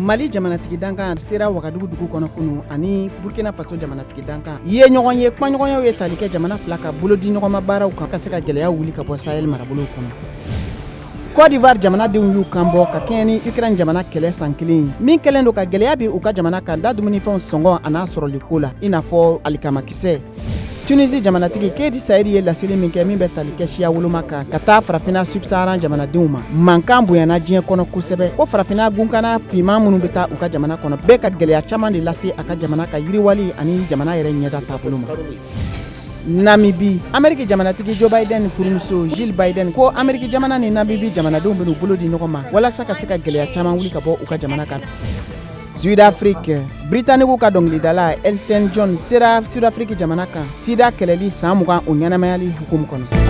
Mali jamanatigi dankan sera Wagadugu dugu kɔnɔ kunun ani Burkina Faso jamanatigi dankan ye ɲɔgɔn ye. Kumaɲɔgɔnyaw ye tali kɛ jamana fila ka bolodi ɲɔgɔnma baaraw kan ka se ka gɛlɛya wuli ka bɔ Sahel marabolow kɔnɔ. Côte d'Ivoire jamanadenw y'u kan bɔ ka kɛɲɛ ni Ukraine jamana kɛlɛ san kelen ye min kɛlen don ka gɛlɛya bin u ka jamana kan da dumunifɛnw sɔngɔ a n'a sɔrɔliko la, i n'a fɔ alikamakisɛ. Tunisie jamanatigi Kais Saied ye laseli min kɛ min bɛ tali kɛ siya woloma kan ka taa Farafinna subsaharan jamanadenw ma, mankan bonyana diɲɛ kɔnɔ kosɛbɛ ko Farafinna gunkana finman minnu bɛ taa u ka jamana kɔnɔ bɛɛ ka gɛlɛya caman de lase a ka jamana ka yiriwali ani jamana yɛrɛ ɲɛda taabolo ma. Namibi, Ameriki jamanatigi Joe Biden furumuso Jill Biden ko Ameriki jamana ni Namibi jamanadenw bɛn'u bolo di ɲɔgɔn ma walasa ka se ka gɛlɛya caman wuli ka bɔ u ka jamana kan. Sud-Afrique, Britannique ka dɔnkilidala Elton John sera Sud-Afrique jamana kan sida kɛlɛli san 20 o ɲɛnamayali hukumu kɔnɔ.